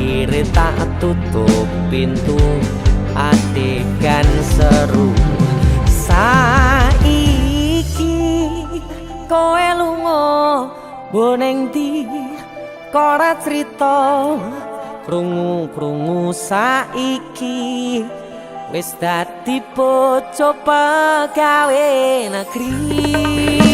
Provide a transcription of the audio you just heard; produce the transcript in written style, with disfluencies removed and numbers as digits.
Akhire tak tutup pintu, adegan seru. Saiki kowe lunga mboh ning ndi, kok ora crita? Krungu-krungu saiki wis dadi bojo pegawe negeri.